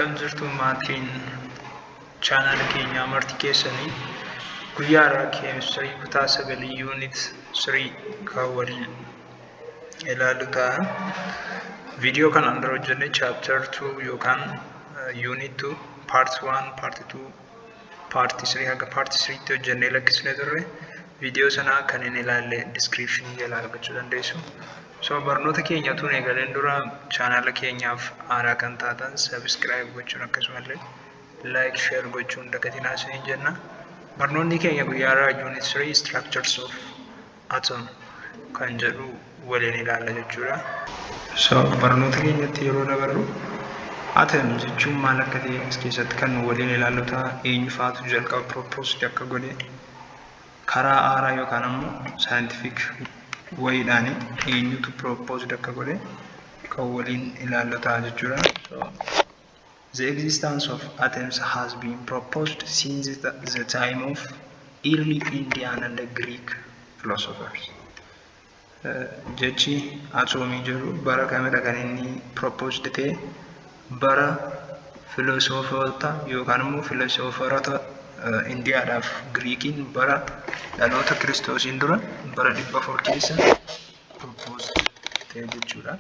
Akkam jirtu maatiin chaanaala keenyaa marti keessanii? Guyyaa har'aa keemistirii kutaa 9 unit 3 kan waliin ilaallu ta'a. Viidiyoo kanaan dura hojjenne chapter 2 yookaan unit 2 part 1, part 2, part 3 haga part 3 tti hojjennee lakkisnee turre. Viidiyoo sana kan hin ilaalle description jalaa argachuu dandeessu. So barnoota keenya tun eegaleen dura chaanaala keenyaaf haaraa kan taatan subscribe gochuun, akkasumallee like, share gochuun dagatinaa isiniin jenna. Barnoonni keenya guyyaa har'aa unit 3 structures of atom kan jedhu waliin ilaalla jechuudha. So barnoota keenyatti yeroo dabarru, atom jechuun maal akka ta'e as keessatti kan waliin ilaallu ta'a. Eenyu faatu jalqaba proposed akka godhe, karaa haaraa yookaan ammoo scientific wayiidhaan eenyutu proposed akka godhe kan waliin ilaallu ta'a jechuudha. So, the existence of atoms has been proposed since the time of early Indian and Greek philosophers. Jechi atoomii jedhu bara kamidha kan inni proposed ta'e? Bara filosoofoota yookaan immoo filosoofarota Indiyaadhaaf Giriikiin bara dhaloota Kiristoosiin dura bara 400 keessa proposed ta'e jechuudha.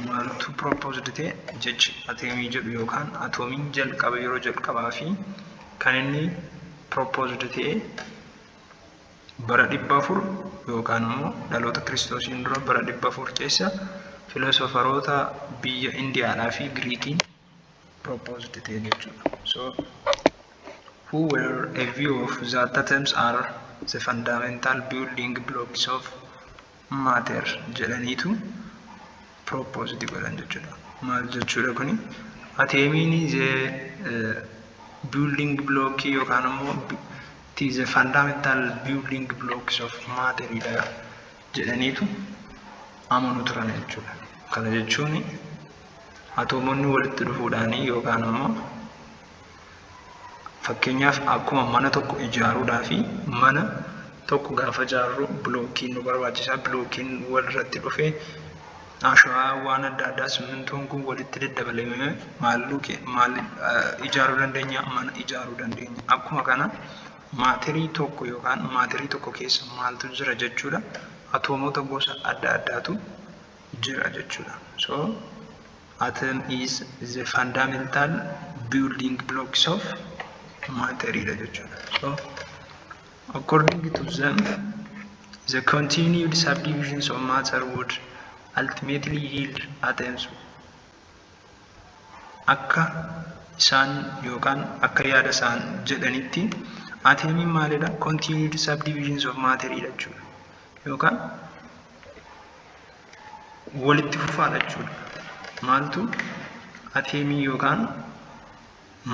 Maaltu proposed ta'e? Jechi ateemii jedhu yookaan atoomiin jalqaba yeroo jalqabaa fi kan inni proposed ta'e bara 400 yookaan immoo dhaloota Kiristoosiin dura bara 400 keessa filosoofaroota biyya Indiyaadhaa fi Giriikiin proposed ta'e jechuudha. So who were a view of that atoms are the fundamental building blocks of matter jedhaniitu proposed godhan jechuudha. Maal jechuudha kuni? Ateemiin the building block yookaan immoo it is a fundamental building blocks of matter dha jedhaniitu amanu turan jechuudha. Kana jechuun atoomonni walitti dhufuudhaan yookaan immoo fakkeenyaaf akkuma mana tokko ijaaruudhaa fi mana tokko gaafa ijaarru bilookiin nu barbaachisa. Bilookiin walirratti dhufee, ashawaa, waan adda addaa, simmintoon kun walitti daddabalamee maal maal ijaaruu dandeenya? Mana ijaaruu dandeenya. Akkuma kana maatirii tokko yookaan maatirii tokko keessa maaltu jira jechuudha? Atoomota gosa adda addaatu jira jechuudha. So atom is the fundamental building blocks of matter dha jechuudha. So according to them, the continued subdivisions of matter would ultimately yield atoms. Akka isaan yookaan akka yaada isaan jedhanitti ateemiin maalidha? Continued subdivisions of matter dha jechuudha. Yookaan walitti fufaadha jechuudha. Maaltu? Ateemii yookaan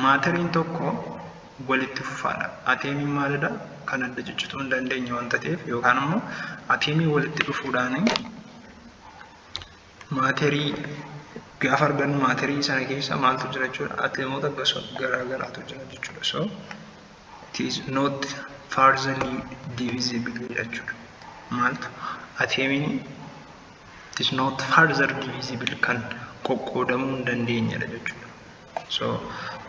maateriin tokko walitti fufaadha. Ateemiin maalidha? Kan adda ciccituu hin dandeenye wanta ta'eef yookaan immoo ateemii walitti dhufuudhaan maaterii gaafa argannu, maaterii sana keessa maaltu jira jechuudha? Ateemota gosa garaa garaatu jira jechuudha. So it is not further divisible jechuudha. Maaltu? Ateemiin it is not further divisible, kan qoqqoodamuu hin dandeenyedha jechuudha. So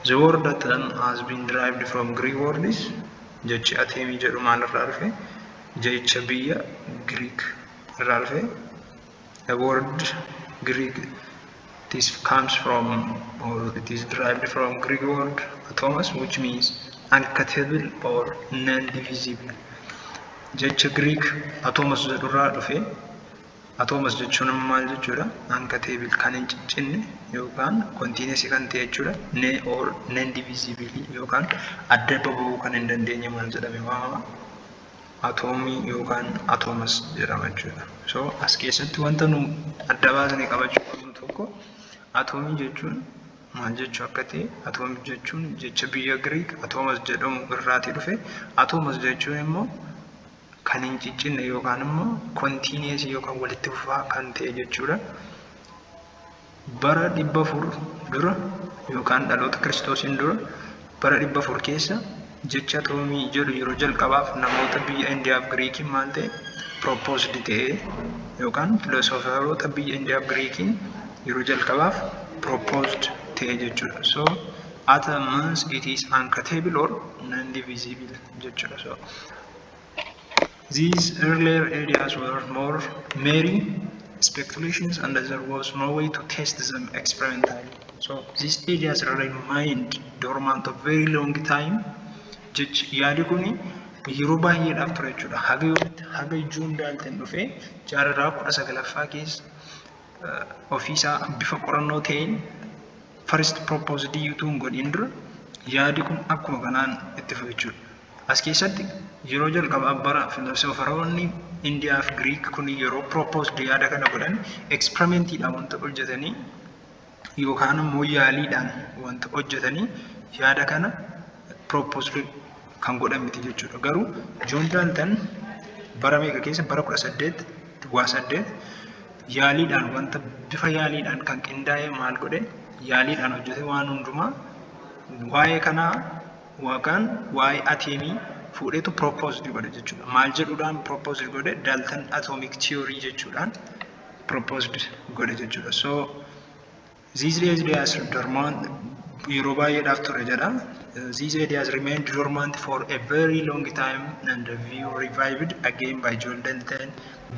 the word atom has been derived from Greek words. Jechi ateemii jedhu maalirraa dhufe? Jecha biyya Greek irraa dhufe. The word Greek, this comes from or it is derived from Greek word atomos, which means uncuttable or non-divisible. Jecha Greek atomos jedhurraa dhufe. Atomos jechuun maal jechuudha? Uncuttable, kan hin ciccinne yookaan continuous kan ta'e jechuudha. Ne or non-divisible yookaan adda baba'uu kan hin dandeenye maal jedhame waamama? Atoomii yookaan atomos jedhama jechuudha. So as keessatti wanta nu adda baasnee qabachuu qabnu tokko atoomii jechuun maal jechuu akka ta'e. Atoomii jechuun jecha biyya Giriik atomos jedhamu irraatii dhufe. Atomos jechuun immoo kan hin ciccinne yookaan immoo continuous yookaan walitti fufaa kan ta'e jechuudha. Bara 400 dura yookaan dhaloota Kiristoosiin dura bara 400 keessa jecha atoomii jedhu yeroo jalqabaaf namoota biyya Indiyaa fi Giriikiin maal ta'e? Proposed ta'e yookaan filosoofaroota biyya Indiyaa fi Giriikiin yeroo jalqabaaf proposed ta'e jechuudha. So atom means it is uncuttable or non-divisible jechuudha. So these earlier ideas were more mere speculations and there was no way to test them experimentally. So these ideas remained dormant a very long time. Jechi yaadi kuni yeroo baay'eedhaaf ture jechuudha. Haga yoomitti? Haga John Dalton dhufee jaarraa 19ffaa keessa ofiisaa bifa qorannoo ta'een first proposed utuu hin godhin dura yaadi kun akkuma kanaan itti fufe jechuudha. As keessatti yeroo jalqabaa bara filosoofaroonni Indiyaa fi Giriik kun yeroo proposed yaada kana godhan, experimentiidhaan wanta hojjetanii yookaan immoo yaaliidhaan wanta hojjetanii yaada kana proposed kan godhan miti jechuudha. Garuu John Dalton bara meeqa keessa? Bara 1808 yaaliidhaan, wanta bifa yaaliidhaan kan qindaa'e maal godhe? Yaaliidhaan hojjete. Waan hundumaa waa'ee kanaa yookaan waa'ee ateemii fuudheetu proposed godhe jechuudha. Maal jedhuudhaan proposed godhe? Dalton atomic theory jechuudhaan proposed godhe jechuudha. So these ideas dormant yeroo baay'eedhaaf ture jedha. These ideas remained dormant for a very long time and were revived again by John Dalton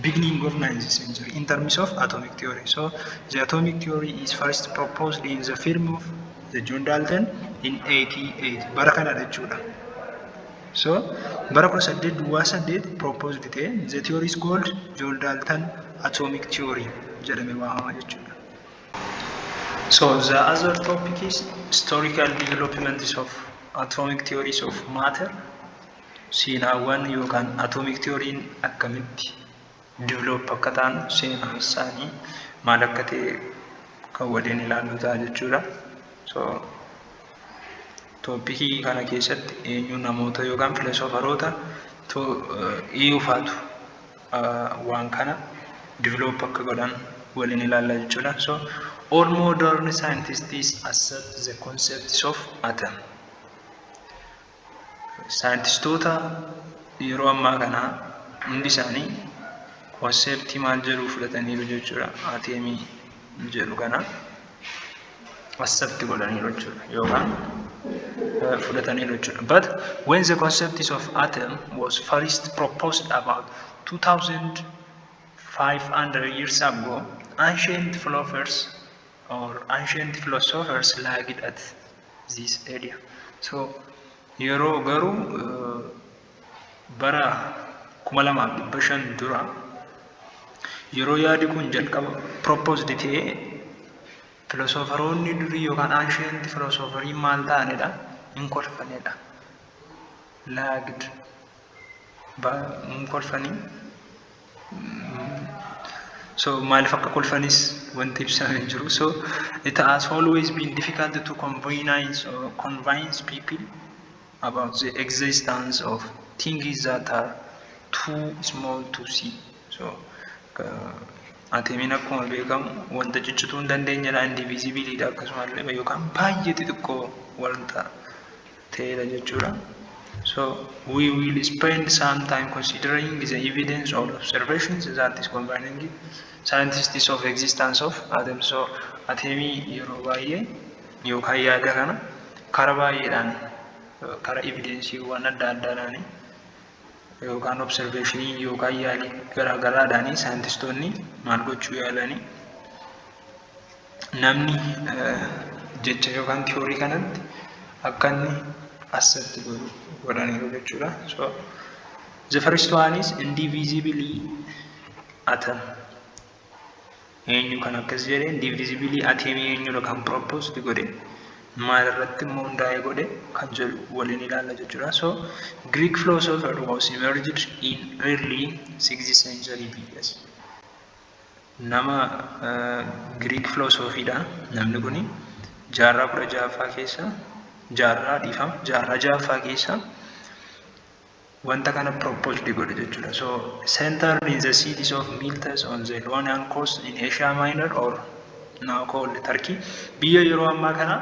beginning of 19th century in terms of atomic theory. So the atomic theory is first proposed in the firm of the John Dalton in 88 bara kanadha jechuudha. So bara 1808 proposed ta'e. The theory is called John Dalton atomic theory jedhame waamama jechuudha. So the other topic is historical developments of atomic theories of matter. Seenaawwan yookaan atomic theory'n akkamitti develop akka ta'an, seenaan isaanii maal akka ta'e kan waliin ilaallu ta'a jechuudha. So topicii kana keessatti eenyu, namoota yookaan filosoofaroota eenyufaatu waan kana develop akka godhan waliin ilaalla jechuudha. So all modern scientists accept the concepts of atom. Saayintistoota yeroo ammaa kana hundi isaanii conceptii maal jedhu fudhataniiru jechuudha. Ateemii jedhu kana accept godhaniiru jechuudha yookaan fudhataniiru jechuudha. But when the concept of atom was first proposed about 2500 years ago, ancient philosophers or ancient philosophers laughed at this idea. So yeroo garuu bara 2500 dura yeroo yaadi kun jalqaba proposed ta'ee, filosoofaroonni durii yookaan ancient philosopherii maal ta'anidha? Hin kolfanidha. Laughed, hin kolfanii. So maaliif akka kolfanis wanti ibsame hin jiru. So it has always been difficult to convince or convince people about the existence of things that are too small to see. So ateemiin akkuma beekamu wanta ciccituu hin dandeenyedha, indivisibleiidha, akkasumallee yookaan baay'ee xixiqqoo wanta ta'edha jechuudha. So we will spend some time considering the evidence or observations that is concerning scientists of existence of atoms. So ateemii yeroo baay'ee yookaan yaada kana karaa baay'eedhaan, karaa evidenceiiwwan adda addaadhaan yookaan observationii yookaan yaalii garaagaraadhaan saayintistoonni maal gochuu yaalanii, namni jecha yookaan theory kanatti akka inni accept godhaniiru jechuudha. So the first one is indivisibility atom. Eenyu kan akkas jedhe? Indivisibility atomii eenyudha kan proposed godhe? Maal irratti immoo hundaa'ee godhe kan jedhu waliin ilaalla jechuudha. So Greek philosopher was emerged in early 6th century BC. Nama Greek philosophiidha. Namni kuni jaarraa 16ffaa keessa, jaarraa, dhiifama, jaarraa ja'affaa keessa wanta kana proposed godhe jechuudha. So centered in the cities of Miletus on the Ionian coast in Asia Minor or now called Turkey. Biyya yeroo ammaa kana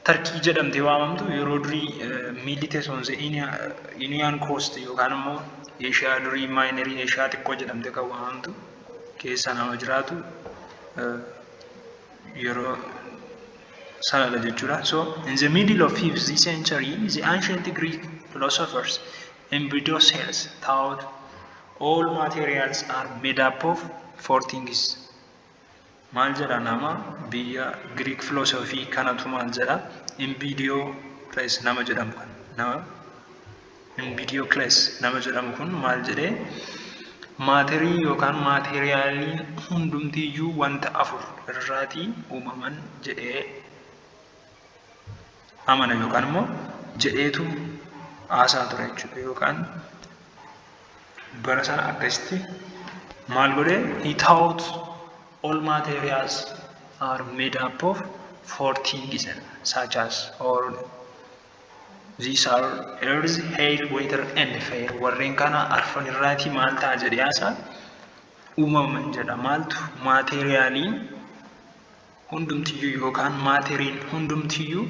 Turkey jedhamtee waamamtu, yeroo durii Miletus on the Ionian coast yookaan immoo Asia durii Minorii, Asia xiqqoo jedhamtee kan waamamtu keessa nama jiraatu yeroo Sanadha jechuudha. So in the middle of 5th century, the ancient Greek philosophers Empedocles thought all materials are made up of four things. Maal jedha? Nama biyya Greek philosophy kanatu maal jedha? Empedocles nama jedhamu kan, nama Empedocles nama jedhamu kun maal jedhee? Matter yookaan materialiin hundumtiyyuu wanta afur irraatii uumaman jedhee amana yookaan immoo jedheetu haasaa ture jechuudha. Yookaan bara sana akkasitti maal godhee? He thought all materials are made up of four things, such as, or these are earth, air, water and fire. Warreen kana arfan irraatii maal ta'a jedhee haasaa uumaman jedha. Maaltu? Materialiin hundumtiyyuu yookaan matteriin hundumtiyyuu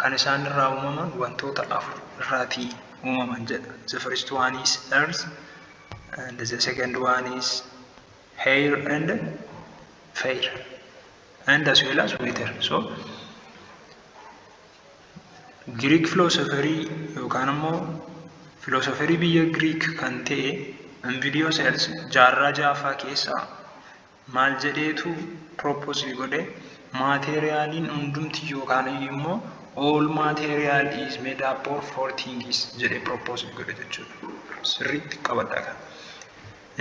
kan isaan irraa uumaman wantoota afur irraatii uumaman jedha. The first one is earth and the second one is air and fire and as well as water. So Greek philosopherii yookaan immoo philosopherii biyya Greek kan ta'e Empedocles jaarraa ja'affaa keessaa maal jedheetu propose godhe? Materialiin hundumti yookaan immoo all material is made up of four things jedhee propose godhe jechuudha. Sirriitti qabadhaa kana.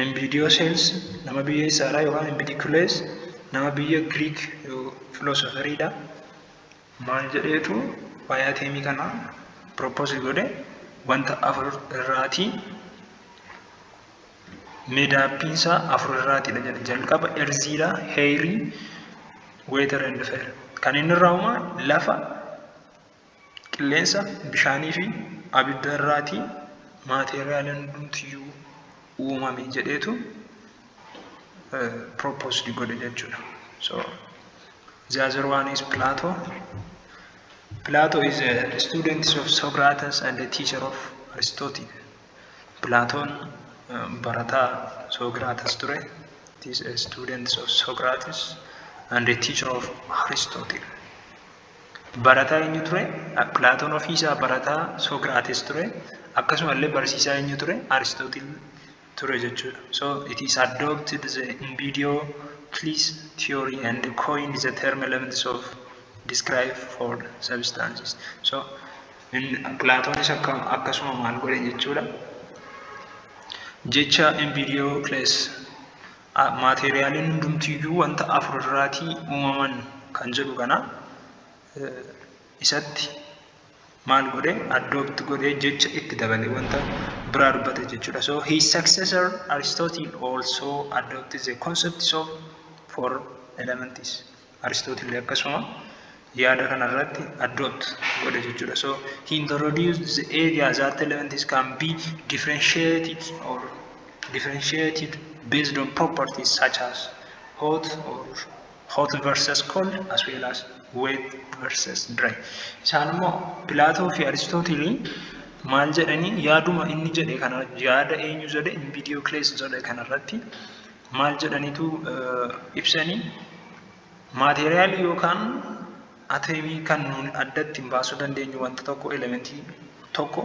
Empedocles nama biyya isaadha yookaan Empedocles nama biyya Greek philosopheriidha. Maal jedheetu waa'ee atomii kana propose godhe? Wanta afur irraatii made upiinsaa afur irraatiidha jedhe. Jalqaba earthiidha, airii, water and fire. Kan inni irraa uumaa lafa, qilleensa, bishaanii fi abidda irraatii materialiin hundumtiyyuu uumame jedheetu proposed godhe jechuudha. So the other one is Plato. Plato is a student of Socrates and a teacher of Aristotle. Platon barataa Socrates ture. It is a student of Socrates and a teacher of Aristotle. Barataa eenyu ture? Platon ofiisaa barataa Socrates ture. Akkasumallee barsiisaa eenyu ture? Aristotle ture jechuudha. So it is adopted the Empedocles theory and coined the term elements of describe four substances. So Plaatonis akkasuma maal godhe jechuudha? Jecha Empedocles materialiin hundumtiyyuu wanta afur irraatii uumaman kan jedhu kana isatti maal godhe? Adopt godhee jecha itti dabale, wanta biraa dubbate jechuudha. So his successor Aristotle also adopted the concepts of four elements. Aristotle akkasuma yaada kanarratti adopt godhe jechuudha. So he introduced the idea that elements can be differentiated or differentiated based on properties such as hot or hot versus cold as well as wet versus dry. Isaan immoo Pilaatoo fi Aristootilii maal jedhanii? Yaaduma inni jedhe kana, yaada eenyu jedhe, Empedocles jedhe kanarratti maal jedhaniitu ibsanii? Materialii yookaan atomii kan nuun addatti hin baasuu dandeenyu wanta tokko, elementii tokko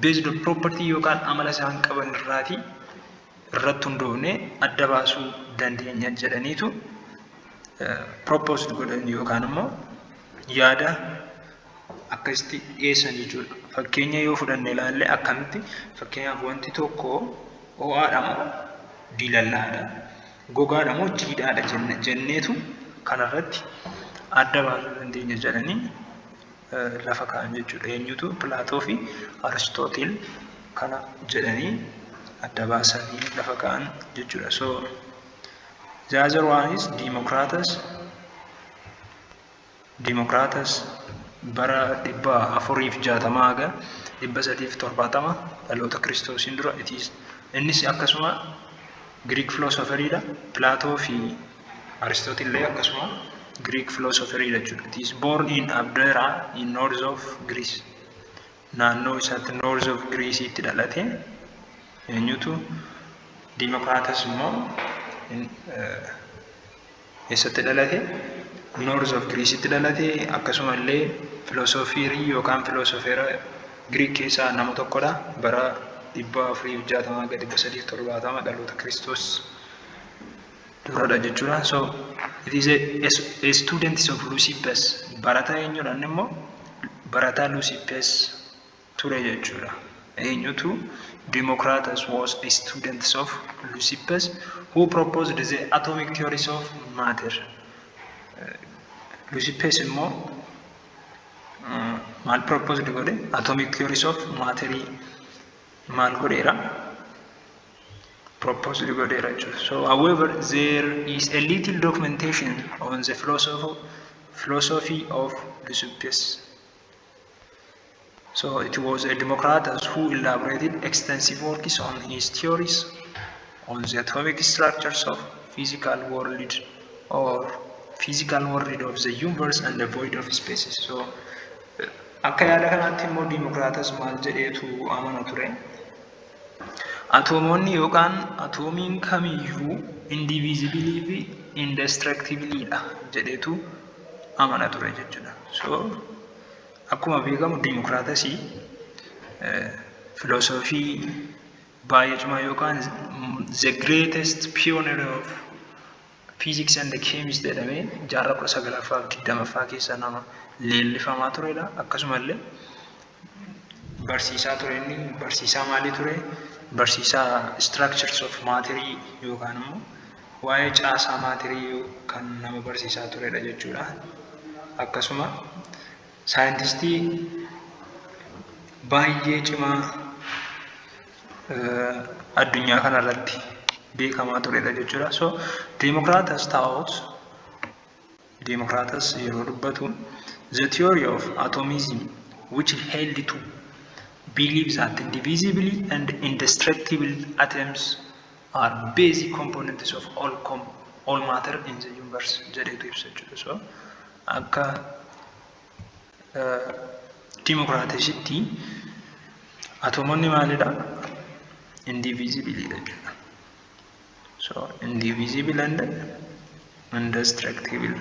based on property yookaan amala isaan qaban irraatii irratti hundoofnee adda baasuu dandeenya jedhaniitu proposed godhan yookaan immoo yaada akkasitti dhiyeessan jechuudha. Fakkeenya yoo fudhanne ilaalle akkamitti? Fakkeenyaaf wanti tokko ho'aadha moo diilallaadha, gogaadha moo jiidhaadha jenneetu kanarratti adda baasuu dandeenya jedhanii lafa kaa'an jechuudha. Eenyutu? Pilaatoo fi Aristootil kana jedhanii adda baasanii lafa kaa'an jechuudha. So the other one is Democritus. Democritus bara 460 haga 370 dhaloota Kiristoosiin dura. It is innis akkasuma Greek philosopheriidha. Pilaatoo fi Aristootil illee akkasuma Greek philosopheriidha jechuudha. It is born in Abdera in north of Greece. Naannoo isaatti north of Greece'itti dhalate. Eenyutu? Democritus immoo eessatti dhalate? North of Greecetti dhalate. Akkasumallee philosopherii yookaan philosophera Giriik keessaa nama tokkodha. Bara 460 gadi 370 dhaloota Kiristoos duradha jechuudha. So it is a student of Leucippus. Barataa eenyudha inni immoo? Barataa Leucippus ture jechuudha. Eenyutu? Democritus was a student of Leucippus, who proposed the atomic theories of matter. Leucippus immoo maal proposed godhe? Atomic theories of matter maal godheera? Proposed godheera jechuudha. So however, there is a little documentation on the philosophy of Leucippus. So it was a Democritus who elaborated extensive works on his theories on the atomic structures of physical world or physical world of the universe and the void of spaces. So akka yaada kanaatti immoo Democritus maal jedheetu amana ture? Atoomoonni yookaan atoomiin kamiyyuu indivisible fi indestructible dha jedheetu amana ture jechuudha. So akkuma beekamu Democritusii philosophy baay'ee cimaa yookaan the greatest pioneer of physics and chemistry jedhamee jaarraa 19ffaa fi 20ffaa keessa nama leellifamaa turedha. Akkasumallee barsiisaa ture inni. Barsiisaa maalii ture? Barsiisaa structures of matter yookaan immoo waa'ee caasaa matterii kan nama barsiisaa turedha jechuudha. Akkasuma scientistii baay'ee cimaa addunyaa kanarratti beekamaa turedha jechuudha. So Democritus taught, Democritus yeroo dubbatu, the theory of atomism, which held to believe that indivisible and indestructible atoms are basic components of all matter in the universe jedheetu ibsa jechuudha. So akka Democritusitti atoomonni maalidha? Indivisible jechuudha. So indivisible and indestructible.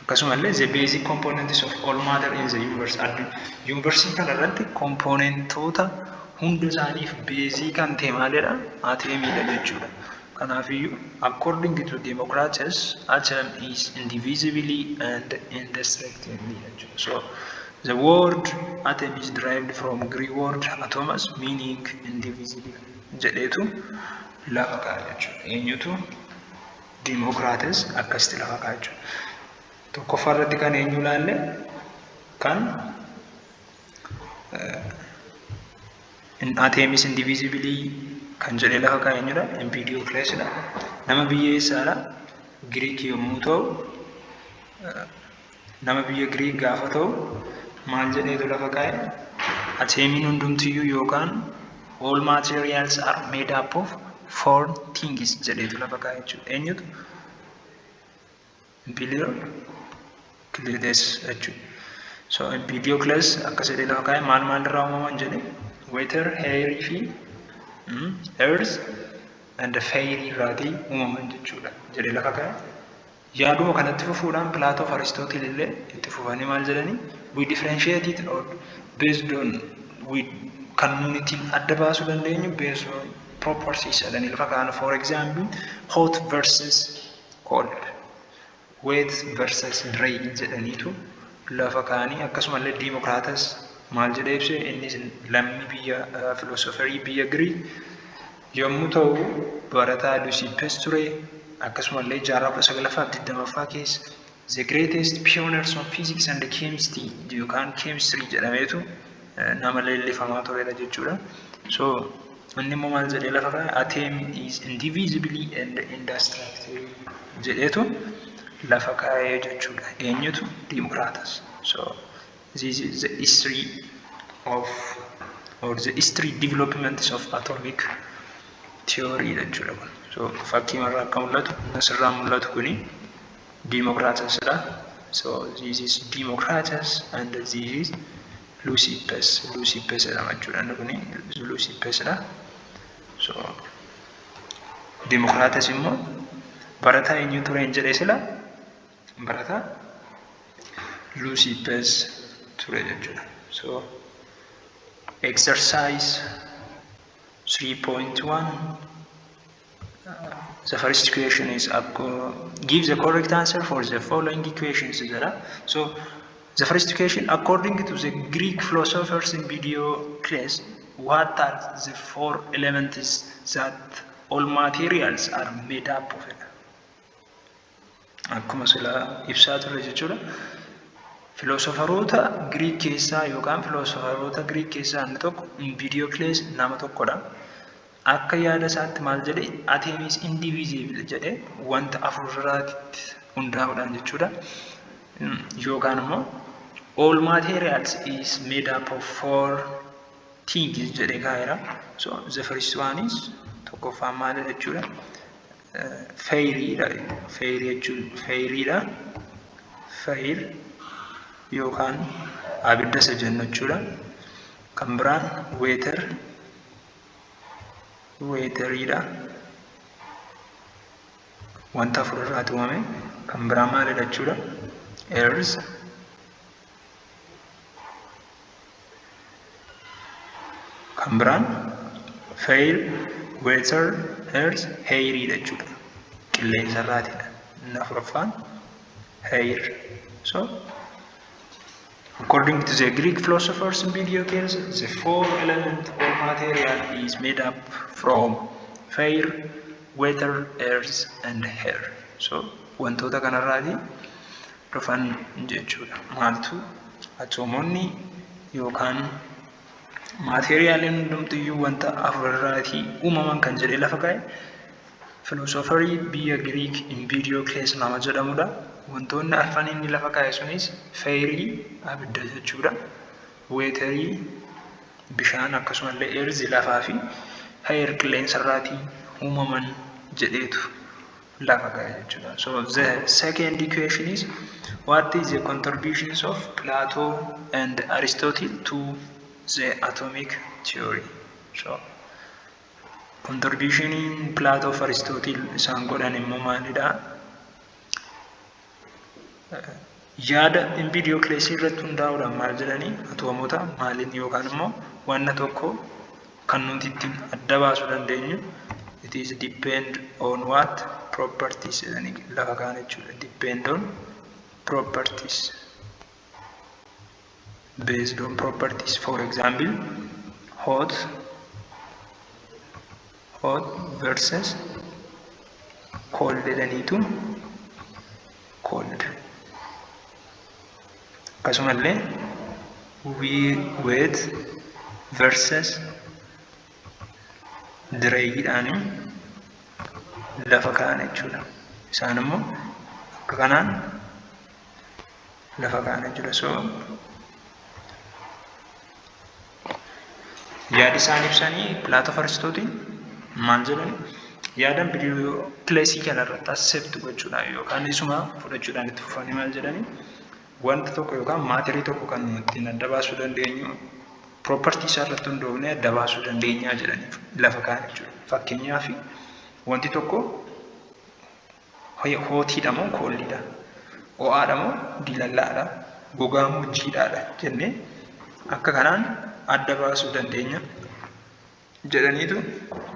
Akkasumallee the basic components of all matter in the universe. Universe kana irratti componentoota hunda isaaniif baseii kan ta'e maalidha? Atomiidha jechuudha. Kanaafiyyuu according to Democritus, atom is indivisible and indestructible jechuudha. So the word atom is derived from Greek word atomos, meaning indivisible jedheetu lafa kaa'a jechuudha. Eenyutu? Democritus akkasitti lafa kaa'a jechuudha. Tokkoffaa irratti kan eenyu ilaalle? Kan atom is indivisible kan jedhee lafa kaa'e eenyudha? Empedoclesidha. Nama biyya eessaadha? Giriik yommuu ta'u, nama biyya Giriik gaafa ta'u maal jedheetu lafa kaa'e? Atomiin hundumtiyyuu yookaan all materials are made up of four things jedheetu lafa kaa'e jechuudha. Eenyutu? Empedocles jechuudha. So Empedocles akkas jedhee lafa kaa'e. Maal maal irraa uumaman jedhe? Water, air fi earth and fire irraatii uumaman jechuudha jedhee lafa kaa'e. Yaaduma kanatti fufuudhaan Plato fi Aristotle illee itti fufanii maal jedhanii? We differentiate it or based on we kan nuti ittiin adda baasuu dandeenyu based on properties jedhanii lafa kaa'an. For example, hot versus cold, wet versus dry jedhaniitu lafa kaa'anii. Akkasumallee Democritus maal jedhee ibse? Innis lammii biyya philosopherii biyya Giriik yommuu ta'u, barataa Leucippus ture. Akkasumallee jaarraa 19ffaa fi 20ffaa keessa the greatest pioneers of physics and chemistry yookaan chemistry jedhameetu nama leellifamaa turedha jechuudha. So inni immoo maal jedhee lafa kaa'e? Atom is indivisible and indestructible jedheetu lafa kaa'ee jechuudha. Eenyutu? Democritus. So this is the history of or the history developments of atomic theory jechuudha kun. So fakkii irraa akka mul'atu, asirraa mul'atu kuni Democritusidha. So this is Democritus and this is Leucippus. Leucippus jedhama jechuudha. Inni kuni Leucippusidha. So Democritus immoo barataa eenyu ture hin jedhe sila? Barataa Leucippus ture jechuudha. So exercise 3.1, the first question is give the correct answer for the following equations jedha. So the first question: according to the Greek philosophers Empedocles, what are the four elements that all materials are made up of? Akkuma sila ibsaa turre jechuudha. Philosopheroota Giriik keessaa yookaan philosopheroota Giriik keessaa inni tokko Empedocles nama tokkodha. Akka yaada isaatti maal jedhe? Atom is indivisible jedhe, wanta afur irratti hundaa'uudhaan jechuudha. Yookaan immoo all materials is made up of four things jedhe kaa'eera. So the first one is, tokkoffaan maalidha jechuudha? Fireiidha. Fire jechuun fireiidha. Fire yookaan abidda isa jennu jechuudha. Kan biraan water, wateriidha. Wanta afur irraati uumame. Kan biraa maalidha jechuudha? Earth. Kan biraan fire, water, earth, airiidha jechuudha. Qilleensa irraatidha. Inni afuraffaan air. So according to the Greek philosophers Empedocles, the four element or material is made up from fire, water, earth and air. So wantoota kanarraati dhufan jechuudha. Maaltu atoomonni yookaan materialiin hundumtiyyuu wanta afurarraatii uumaman kan jedhee lafa kaa'e philosopherii biyya Giriik Empedocles nama jedhamudha. Wantoonni arfan inni lafa kaa'e sunis fireii, abidda jechuudha. Waterii, bishaan, akkasumallee earth, lafaa fi air, qilleensa irraatii uumaman jedheetu lafa kaa'e jechuudha. So the second equation is, what is the contributions of Plato and Aristotle to the atomic theory? So contribution Plato fi Aristotle isaan godhan immoo maalidha? Yaada Empedocles irratti hundaa'uudhaan maal jedhanii, atoomota maaliin yookaan immoo wanna tokko kan nuti ittiin adda baasuu dandeenyu it is depend on what properties jedhanii lafa kaa'an jechuudha. Depend on properties. Based on properties. For example, hot versus cold jedhaniitu, cold. Akkasumallee wet versus dryiidhaan lafa kaa'an jechuudha. Isaan immoo akka kanaan lafa kaa'an jechuudha. So yaadi isaan ibsanii, Plato fi Aristotle maal jedhani, yaada Empedoclesii kanarratti accept gochuudhaan yookaan isuma fudhachuudhaan itti fufanii maal jedhani, wanta tokko yookaan matterii tokko kan nuti ittiin adda baasuu dandeenyu propertyii isaa irratti hundoofnee adda baasuu dandeenya jedhanii lafa kaa'an jechuudha. Fakkeenyaaf, wanti tokko hotiidha moo coldiidha? Ho'aadha moo diilallaadha? Gogaa moo jiidhaadha jennee akka kanaan adda baasuu dandeenya jedhaniitu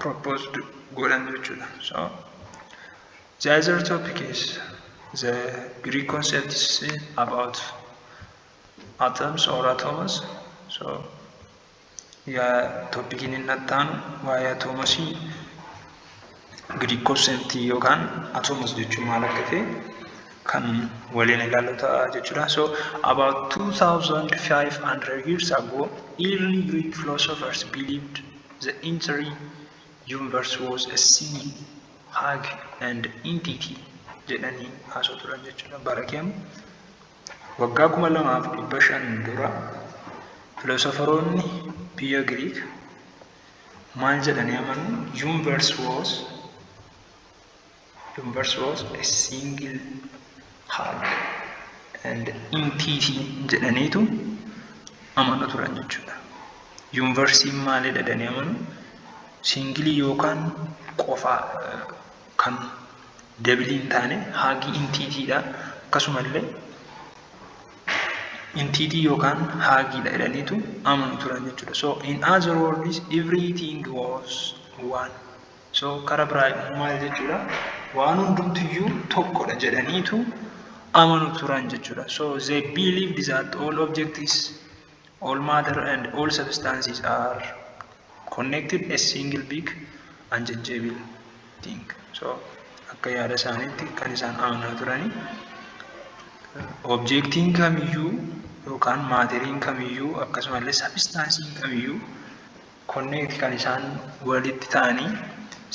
proposed godhan jechuudha. So the other topic is the Greek concepts about atoms or atoms. So yaa topiciin inni attaanu waa'ee atomosii, Greek concept yookaan atomos jechuun maal akka ta'e kan waliin ilaallu ta'a jechuudha. So about 2500 years ago, early Greek philosophers believed the entire universe was a single huge and entity jedhanii haasa'u turan jechuudha. Bara keem waggaa 2500 dura philosopheroonni biyya Giriik maal jedhanii amanu? Universe was a single huge and entity jedhaniitu amanu turan jechuudha. Universiin maalidha jedhanii amanu? Singleii yookaan qofaa kan doubleii hin taane huge entitydha. Akkasumallee entity yookaan haagiidha jedhaniitu amanu turan jechuudha. So in other words, everything was one. So karaa biraa maal jechuudha? Waan hundumtiyyuu tokkodha jedhaniitu amanu turan jechuudha. So they believed that all objects, all matter and all substances are connected a single big unchangeable thing. So akka yaada isaaniitti kan isaan amanaa turani objectiin kamiyyuu yookaan matteriin kamiyyuu akkasumallee substanceiin kamiyyuu connect kan isaan walitti ta'anii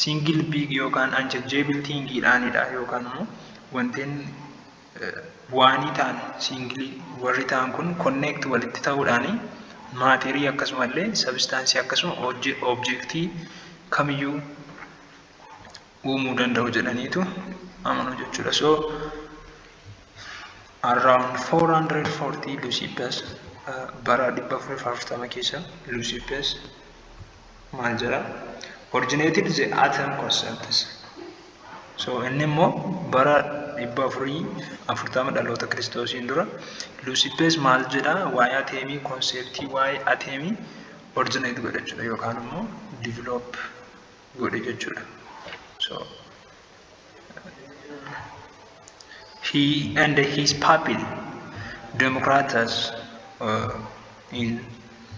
single big yookaan unchangeable thingiidhaanidha, yookaan immoo wanteen waanii ta'an single warri ta'an kun connect walitti ta'uudhaani matterii akkasumallee substanceii akkasuma objectii kamiyyuu uumuu danda'u jedhaniitu amanu jechuudha. So around 440 Leucippus, bara 440 keessa Leucippus maal jedha? Originated the atom concepts. So inni immoo bara 440 dhaloota Kiristoosiin dura Leucippus maal jedha? Waa'ee atomii, conceptii waa'ee atomii originate godhe jechuudha yookaan immoo develop godhe jechuudha. So he and his pupil Democritus in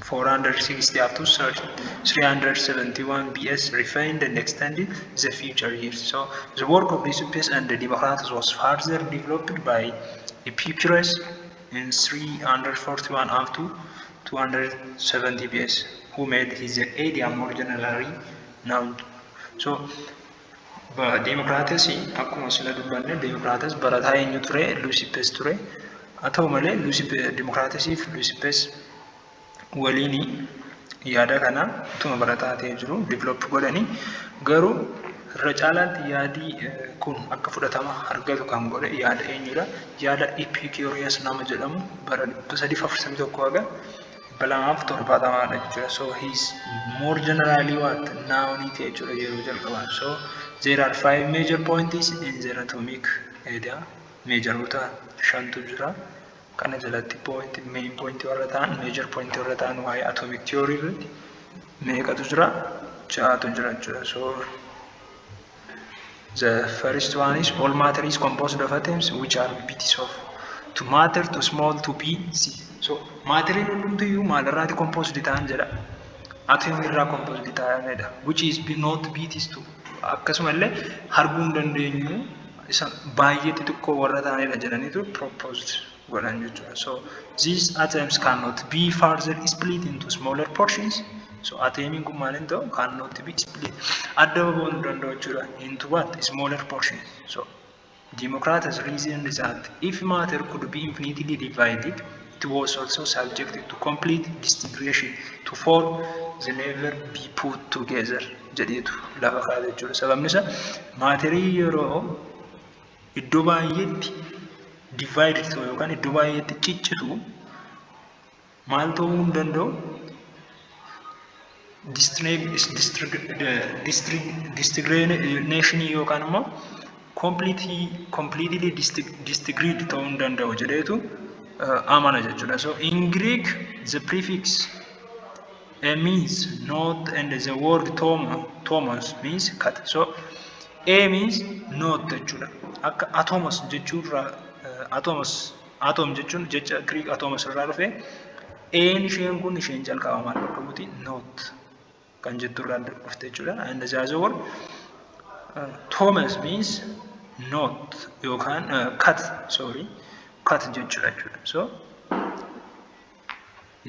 460 up to 371 BC refined and extended the future years. So the work of Leucippus and Democritus was further developed by Epicurus in 341 up to 270 BC, who made his idea more generally known. So Democritus, akkuma sila dubbanne, Democritus barataa eenyu ture? Leucippus ture. Haa ta'u malee Democritusii fi Leucippus waliin yaada kana utuma barataa ta'ee jiru develop godhanii, garuu irra caalaatti yaadii kun akka fudhatama argatu kan godhe yaada eenyudha? Yaada Epicurus nama jedhamu bara 341 haga 270dha jechuudha. So he is more generally what known ta'e jechuudha yeroo jalqabaa. So there are five major points in the atomic idea. Majoroota shantu jira. Kana jalatti point, main point warra ta'an, major point warra ta'an waa'ee atomic theory irratti meeqatu jira? Ja'atu jira jechuudha. So the first one is all matter is composed of atoms, which are bits of to matter too small to be seen. So matteriin hundumtiyyuu maalirraati composed ta'an jedha? Atom irraa composed ta'anidha. Which is not bits to, akkasumallee arguu hin dandeenyu, isa baay'ee xixiqqoo warra ta'anidha jedhaniitu proposed godhan jechuudha. So these atoms cannot be further split into smaller portions. So atomiin kun maal hin ta'u? Cannot be split. Adda bahuu hin danda'u jechuudha. Into what? Smaller portions. So Democritus reasoned that if matter could be infinitely divided, it was also subject to complete disintegration to form the never be put together jedheetu lafa kaa'ate jechuudha. Sababni isaa matterii yeroo iddoo baay'eetti divide ta'u yookaan iddoo baay'eetti ciccitu maal ta'uu hin danda'u? Disintegration yookaan immoo completely disintegrate ta'uu hin danda'u jedheetu amana jechuudha. So in Greek, the prefix a means not and the word tomos means cut. So a means not jechuudha. Akka atomos jechuurraa, atomos, atom jechuun jecha Greek atomos irraa dhufe. Een isheen kun, isheen jalqaba maal bakka buuti? Not kan jettu irraa dhufte jechuudha. And the other word tomos means not yookaan cut, sorry, cut jechuudha jechuudha. So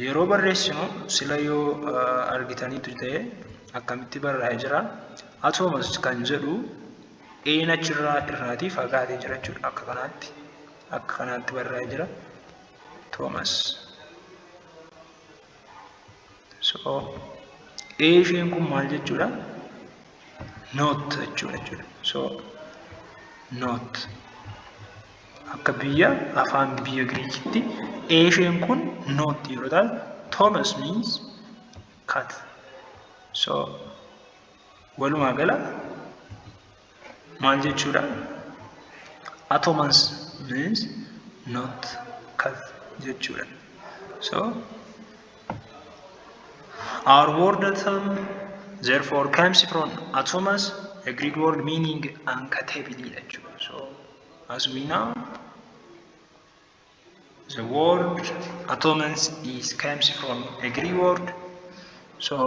yeroo barreessinu sila yoo argitaniitu ta'e akkamitti barraa'ee jira? Atomos kan jedhu een achirraa irraatii fagaatee jira jechuudha. Akka kanaatti barraa'ee jira. Tomos. So ee isheen kun maal jechuudha? Not jechuudha. So not akka biyya afaan biyya Giriikitti ee isheen kun not yeroo taatu, tomos means cut. So walumaa gala maal jechuudha? Atomos means not cut jechuudha. So our word "atom" therefore comes from atomos, a Greek word meaning uncuttable jechuudha. So as we know, the word atomos is comes from a Greek word, so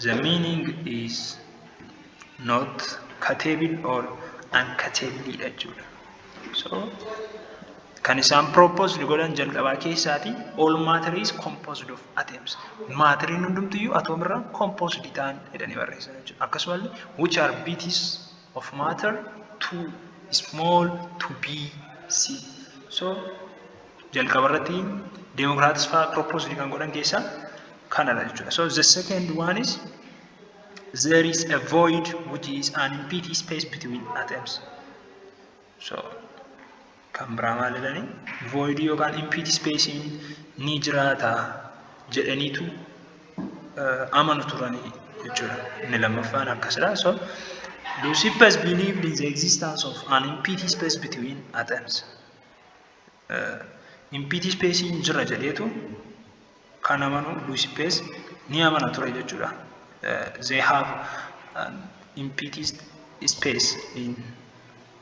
the meaning is not cuttable or uncuttable jechuudha. So kan isaan proposed godhan jalqabaa keessaati, all matter is composed of atoms. Maateriin hundumtiyyuu atom irraa composed ta'an jedhanii barreessan jechuudha. Akkasumallee which are bits of matter too small to be seen. So jalqaba irratti Democritus fa'aa proposed kan godhan keessaa kanadha jechuudha. So the second one is there is a void, which is an empty space between atoms. So kan biraa maal jedhanii, void yookaan empty space ni jiraata jedhaniitu amanu turanii jechuudha. Inni lammaffaan akkasidha. So Leucippus believed in the existence of an empty space between atoms. Empty space jira jedheetu kan amanu Leucippus ni amana ture jechuudha. They have an empty space in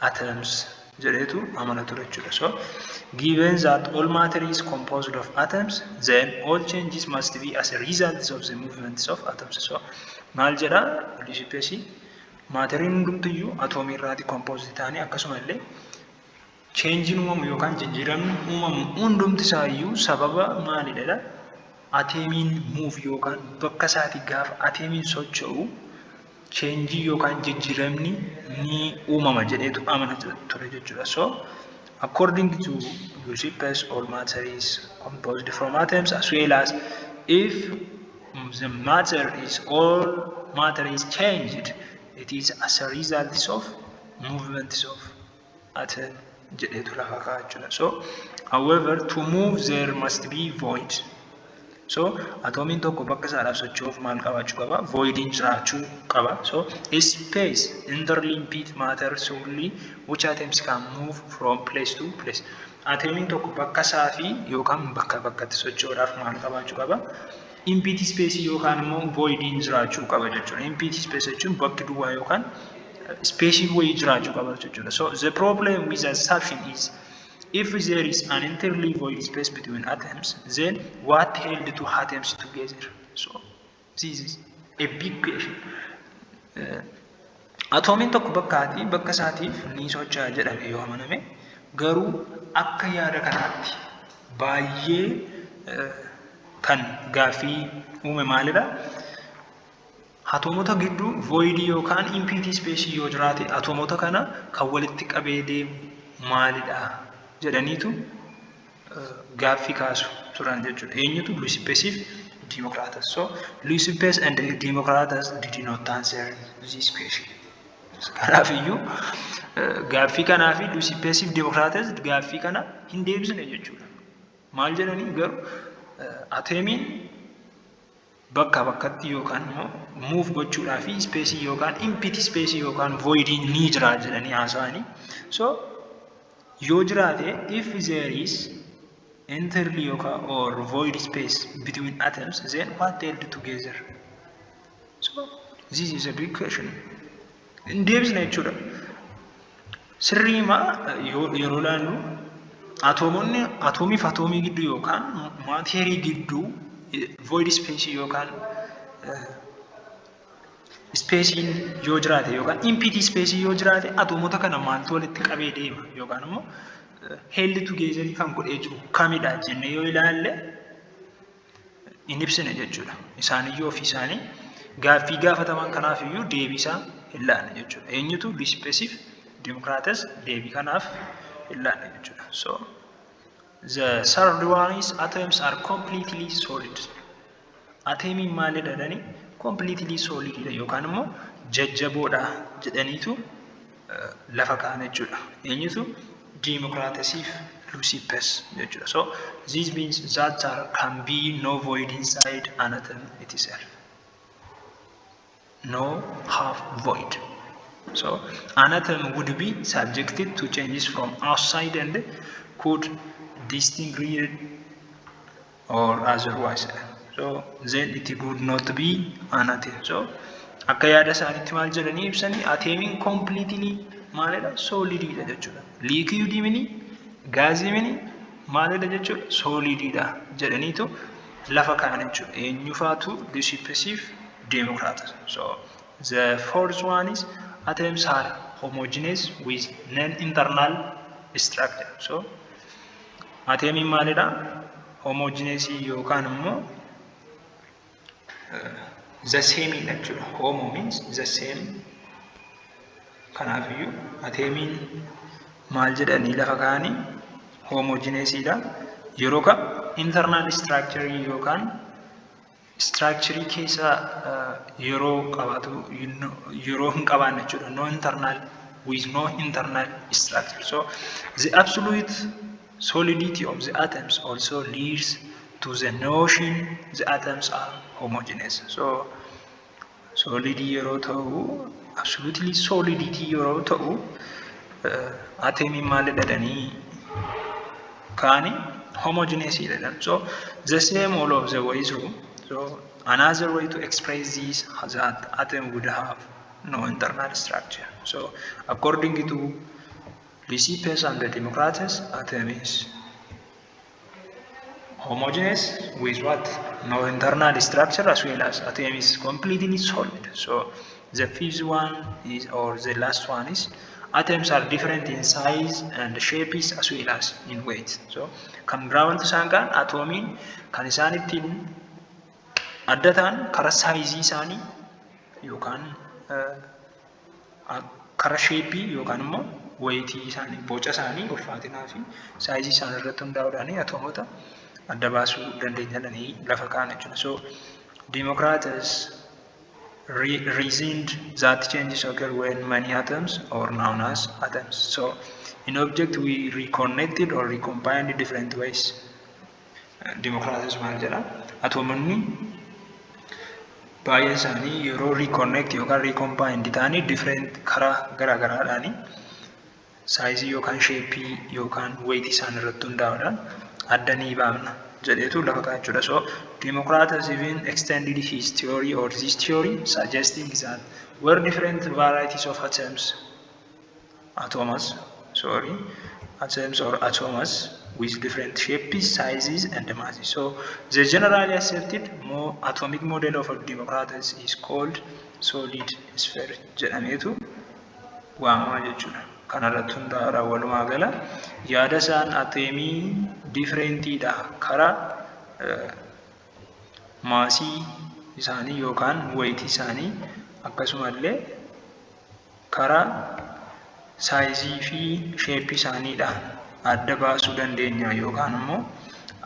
atoms jedheetu amana ture jechuudha. So given that all matter is composed of atoms, then all changes must be as a result of the movements of atoms. So maal jedha Leucippus? Maateriin hundumtiyyuu atoomii irraati composed ta'anii, akkasuma illee changeiin uumamu yookaan jijjiiramni uumamu hundumti isaayyuu sababa maalidha? Atomiin move yookaan bakka isaatii gaafa atomiin socho'u changeii yookaan jijjiiramni ni uumama jedheetu amana ture jechuudha. So according to Leucippus, all matter is composed from atoms, as well as if the matter is all matter is changed, it is as a result of movements of atom jedheetu lafa kaa'a jechuudha. So however, to move there must be void. So atoomiin tokko bakka isaadhaaf socho'uuf maal qabaachuu qaba? Voidiin jiraachuu qaba. So a space entirely empty matter solely which atoms can move from place to place. Atoomiin tokko bakka isaa fi yookaan bakka bakkatti socho'uudhaaf maal qabaachuu qaba? Empty space yookaan immoo voidiin jiraachuu qaba jechuudha. Empty space jechuun bakki duwwaa yookaan space wayii jiraachuu qaba jechuudha. So the problem with assumption is, if there is an entirely void space between atoms, then what held two atoms together? So this is a big question. Atoomiin tokko bakkaati bakka isaatiif ni socho'a jedhame yoo amaname, garuu akka yaada kanaatti baay'ee kan gaaffii uume maalidha? Atoomota gidduu voidii yookaan empty space yoo jiraate, atoomota kana kan walitti qabee deemu maalidha jedhaniitu gaaffii kaasu turan jechuudha. Eenyutu? Leucippus fi Democritus. So Leucippus and Democritus did not answer this question. Kanaaf iyyuu gaaffii kanaa fi Leucippus fi Democritus gaaffii kana hin deebisne jechuudha. Maal jedhanii garuu, atomiin bakka bakkatti yookaan immoo move gochuudhaa fi spaceii yookaan empty spaceii yookaan voidiin ni jira jedhanii haasa'anii. So yoo jiraate, if there is entirely yookaan or void space between atoms, then what held together? So this is a big question. Hin deebisne jechuudha. Sirriima yeroo ilaallu, atoomonni atoomii fi atoomii gidduu yookaan maateerii gidduu void space yookaan spaceiin yoo jiraate yookaan empty space yoo jiraate, atoomota kana maaltu walitti qabee deema yookaan immoo held together kan godhee jiru kamidha jennee yoo ilaalle, hin ibsine jechuudha. Isaaniyyuu ofii isaanii gaaffii gaafataman kanaaf iyyuu deebii isaa hin laanne jechuudha. Eenyutu? Leucippus fi Democritus deebii kanaaf hin laanne jechuudha. So the third one is atoms are completely solid. Atomiin maalidha jedhanii, completely solid yookaan immoo jajjaboodha jedhaniitu lafa kaa'an jechuudha. Eenyutu? Democritus fi Leucippus jechuudha. So this means that there can be no void inside an atom itself. No half void. So an atom would be subjected to changes from outside and could disintegrate or otherwise. So then it would not be an atom. So akka yaada isaaniitti maal jedhanii ibsanii? Atomiin completely maalidha? Solidiidha jechuudha. Liquidii mini, gaazii mini, maalidha jechuudha? Solidiidha jedhaniitu lafa kaa'an jechuudha. Eenyufaatu? Leucippus fi Democritus. So the fourth one is atoms are homogeneous with non-internal structure. So atomiin maalidha? Homogeneous yookaan immoo the same jechuudha. Homo means the same. Kanaafiyyuu atomiin maal jedhanii lafa kaa'anii? Homogeneousidha. Yeroo kam? Internal structure yookaan structure keessa yeroo qabaatu, yeroo hin qabaanne jechuudha. No internal, with no internal structure. So the absolute solidity of the atoms also leads to the notion the atoms are homogeneous. So solidii yeroo ta'u, absolutely solidity yeroo ta'u, atomiin maal jedhanii kaani? Homogeneous jedhan. So the same all of the way through. So another way to express this, that atom would have no internal structure. So according to Leucippus and the Democritus, atom is homogeneous with what? No internal structure, as well as atom is completely solid. So the fifth one is, or the last one is, atoms are different in size and shapes as well as in weight. So kan biraa wanti isaan kaan atoomiin kan isaan ittiin adda ta'an karaa sizeii isaanii yookaan karaa shapeii yookaan immoo weightii isaanii, boca isaanii, ulfaatinaa fi sizeii isaanii irratti hundaa'uudhaan atoomota adda baasuu dandeenya jedhanii lafa kaa'an jechuudha. So Democritus reasoned that changes occur when many atoms or known as atoms. So in object we reconnected or recombined different ways. Democritus maal jedha? Atoomonni baay'een isaanii yeroo reconnect yookaan recombined ta'anii different karaa garaa garaadhaanii sizeii yookaan shapeii yookaan weightii isaan irratti hundaa'uudhaan adda ni baafna jedheetu lafa kaa'a jechuudha. So Democritus even extended his theory or this theory, suggesting that were different varieties of atoms, atoms, sorry, atoms or atoms with different shapes, sizes and masses. So the generally accepted more atomic model of Democritus is called solid sphere jedhameetu waamama jechuudha. Kanarratti hundaa'uudhaan walumaa gala yaada isaan atomii differentiidha karaa massii isaanii yookaan weightii isaanii, akkasumallee karaa sizeii fi shapeii isaaniidha adda baasuu dandeenya yookaan immoo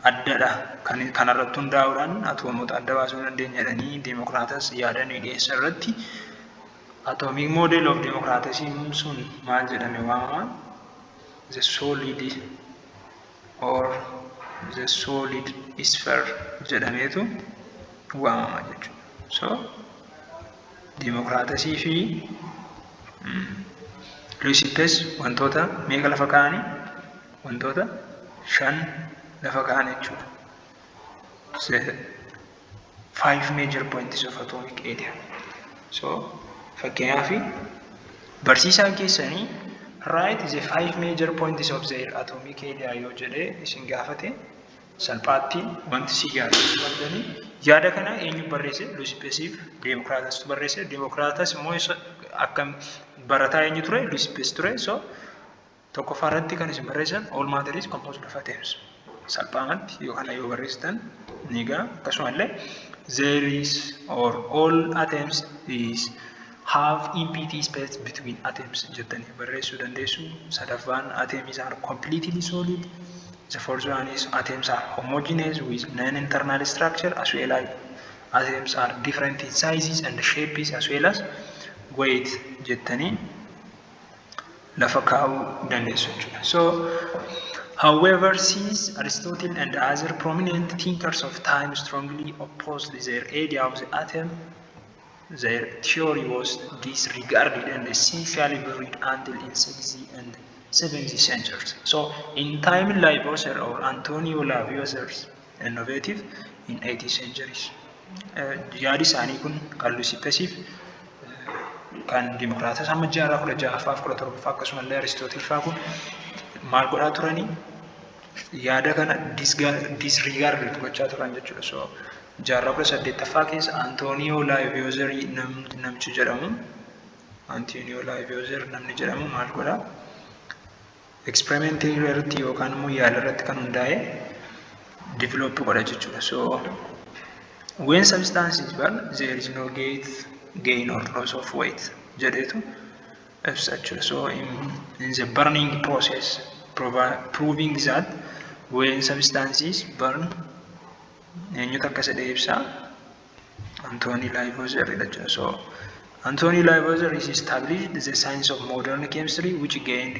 addadha, kan kanarratti hundaa'uudhaan atoomota adda baasuu dandeenya jedhanii Democritus yaada ni dhiyeessa irratti atomic model of Democritus sun maal jedhame waamama? The solid or the solid sphere jedhameetu waamama jechuudha. So Democritusii fi Leucippus wantoota meeqa lafa kaa'anii? Wantoota shan lafa kaa'an jechuudha. The five major points of atomic idea. So fakkeenyaaf barsiisaan keessanii "Write the five major points of their atomic idea" yoo jedhee isin gaafate, salphaatti wanti si gaafachuu qabdanii yaada kana eenyu barreesse? Leucippus fi Democritustu barreesse. Democritus immoo akkam barataa eenyu ture? Leucippus ture. So tokkoffaa irratti kan isin barreessan "All matter is composed of atoms." Salphaamatti yoo kana yoo barreessitan ni ga'a. Akkasumallee there is or all atoms is have empty space between atoms jettanii barreessuu dandeessu. Sadaffaan, atoms are completely solid. The fourth one is atoms are homogeneous with non-internal structure, as well as atoms are different in sizes and shapes as well as weight jettanii lafa kaa'uu dandeessu jechuudha. So however, since Aristotle and other prominent thinkers of time strongly opposed their idea of the atom Their theory was disregarded and essentially buried until in 6th and 7th centuries. So in time, Lavoisier or Antonio Lavoisier's innovative in 18th centuries. Yaadi isaanii kun kan Leucippesiif kan Dimokiraatas hamma jaarraa 16ffaaf 17ffaa akkasumallee Aristootil fa'aa kun maal godhaa turanii, yaada kana disregard gochaa turan jechuudha. So jaarraa 18ffaa keessa Antooniyoo Laaviyozerii namichi jedhamu, Antooniyoo Laaviyozer namni jedhamu maal godhaa? Experimentii irratti yookaan immoo yaala irratti kan hundaa'e develop godha jechuudha. So when substance is burn, there is no gain or loss of weight jedheetu ibsa jechuudha. So in the burning process, proving that when substance is burn, eenyutu akka jedhe ibsa? Antoine Lavoisier jechuudha. So Antoine Lavoisier is established the science of modern chemistry, which gained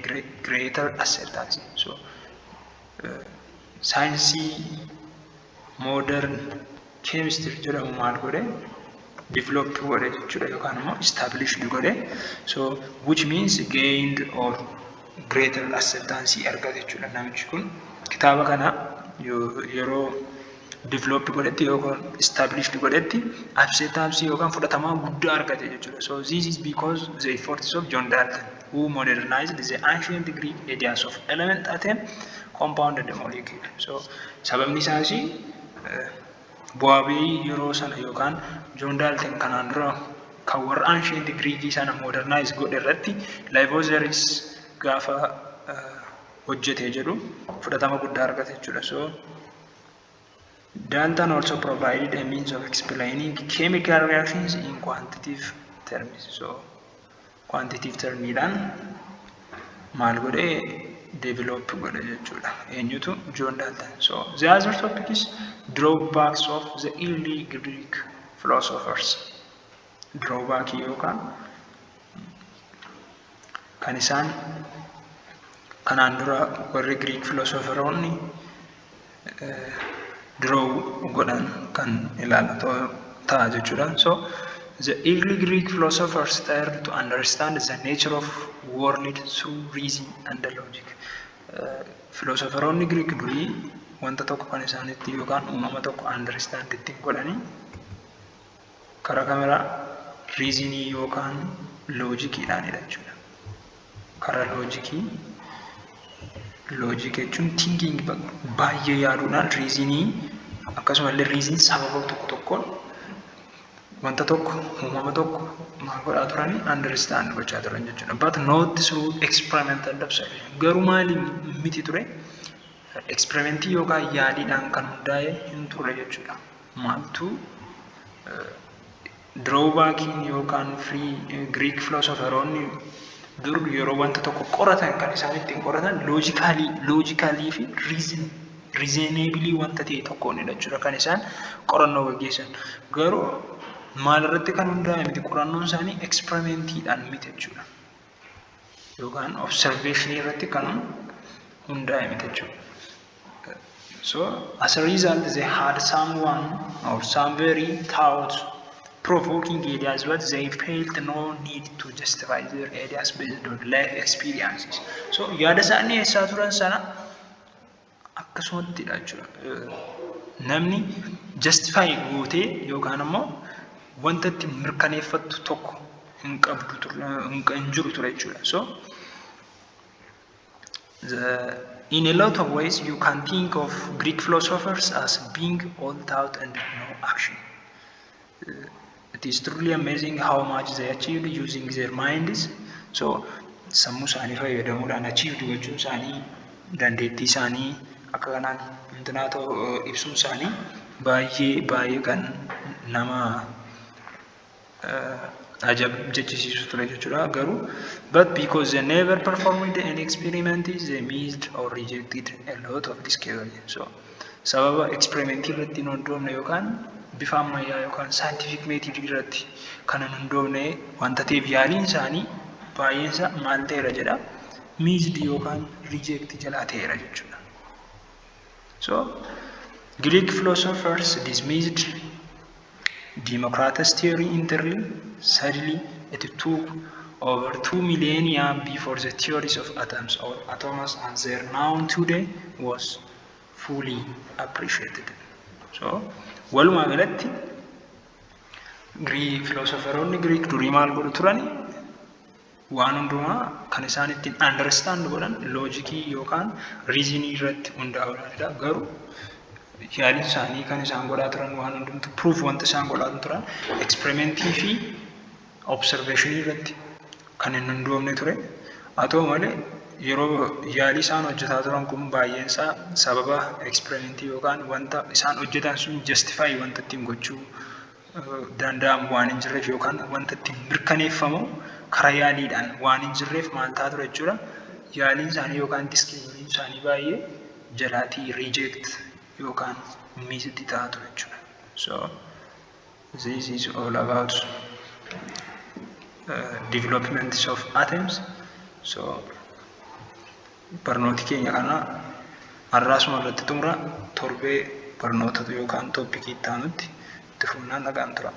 greater acceptance. So saayinsii modern chemistry jedhamu maal godhe? Develop godhe jechuudha yookaan immoo established godhe. So which means gained or greater acceptance argate jechuudha namichi kun. Kitaaba kana yeroo develop godhetti yookaan established godhetti acceptance yookaan fudhatamaa guddaa argate jechuudha. So this is because the efforts of John Dalton, who modernized the ancient Greek ideas of element, atom, compound and molecule. So sababni isaas bu'aa bahii yeroo sana yookaan John Dalton kanaan dura kan warra ancient Greek sana modernize godhe irratti Lavoisier's gaafa hojjete jedhu fudhatama guddaa argate jechuudha. So Dalton also provided a means of explaining chemical reactions in quantitative terms. So quantitative termiidhaan maal godhe? Develop godhe jechuudha. Eenyutu? John Dalton. So the other topic is drawbacks of the early Greek philosophers. Drawback yookaan kan isaan kanaan dura warri Greek philosopheroonni draw godhan kan ilaalu ta'a jechuudha. So the early Greek philosophers tried to understand the nature of world through reason and logic. Philosopheroonni Greek durii wanta tokko kan isaanitti yookaan uumama tokko understand ittiin godhanii karaa kameraa reasonii yookaan logiciidhaanidha jechuudha. Karaa logicii, logic jechuun thinking, baay'ee yaaduudhaan, reasonii akkasumallee reason sababa tokko tokkoon wanta tokko, uumama tokko maal godhaa turanii? Understand gochaa turan jechuudha. But not through experimental observation. Garuu maali miti ture? Experimentii yookaan yaaliidhaan kan hundaa'e hin turre jechuudha. Maaltu drawbackiin yookaan free Greek philosopheroonni dur yeroo wanta tokko qoratan kan isaan ittiin qoratan logically fi reasonably wanta ta'e tokkoonidha jechuudha kan isaan qorannoo gaggeessan. Garuu maalirratti kan hundaa'e miti qorannoon isaanii? Experimentiidhaan miti jechuudha. Yookaan observationii irratti kan hundaa'e miti jechuudha. So as a result, they had someone or some very thought provoking ideas, but they felt no need to justify their ideas based on life experiences. So yaada isaanii eessaa turan sana akkasumattidha jechuudha. Namni justify gootee yookaan immoo wanta itti mirkaneeffattu tokko hin qabdu, hin jiru ture jechuudha. So in a lot of ways, you can think of Greek philosophers as being all thought and no action. It is truly amazing how much they achieved using their minds. So sammuu isaanii fayyadamuudhaan achieved gochuun isaanii, dandeettii isaanii akka kanaan intinaa ta'u ibsuun isaanii baay'ee baay'ee kan nama ajab jechisiisu ture jechuudha. Garuu but because they never performed any experiment, they missed or rejected a lot of discovery. So sababa experimentii irratti hin hundoofne yookaan bifa ammayyaa yookaan scientific method irratti kan hin hundoofne wanta ta'eef yaaliin isaanii baay'een isaa maal ta'eera jedha? Missed yookaan reject jalaa ta'eera jechuudha. So Greek philosophers dismissed Democritus theory entirely. Sadly, it took over 2 millennia before the theories of atoms, or atoms as they are known today, was fully appreciated. So, walumaa galatti philosopheroonni Greek durii maal godhu turani? Waan hundumaa kan isaan ittiin understand godhan logicii yookaan reasonii irratti hundaa'uudhaanidha. Garuu yaaliin isaanii kan isaan godhaa turan, waan hundumtu proof wanta isaan godhaa turan, experimentii fi observationii irratti kan hin hundoofne ture. Haa ta'u malee, yeroo yaalii isaan hojjetaa turan kun baay'een isaa sababa experimentii yookaan wanta isaan hojjetan sun justify wanta ittiin gochuu danda'amu waan hin jirreef, yookaan wanta ittiin mirkaneeffamu karaa yaaliidhaan waan hin jirreef, maal ta'aa ture jechuudha. Yaaliin isaanii yookaan discoveryiin isaanii baay'ee jalaatii reject yookaan missed ta'aa ture jechuudha. So this is all about developments of atoms. So barnooti keenya kana har'aasuma irratti xumura. Torbee barnoota yookaan topicii itti aanutti itti fufnaan nagaan tura.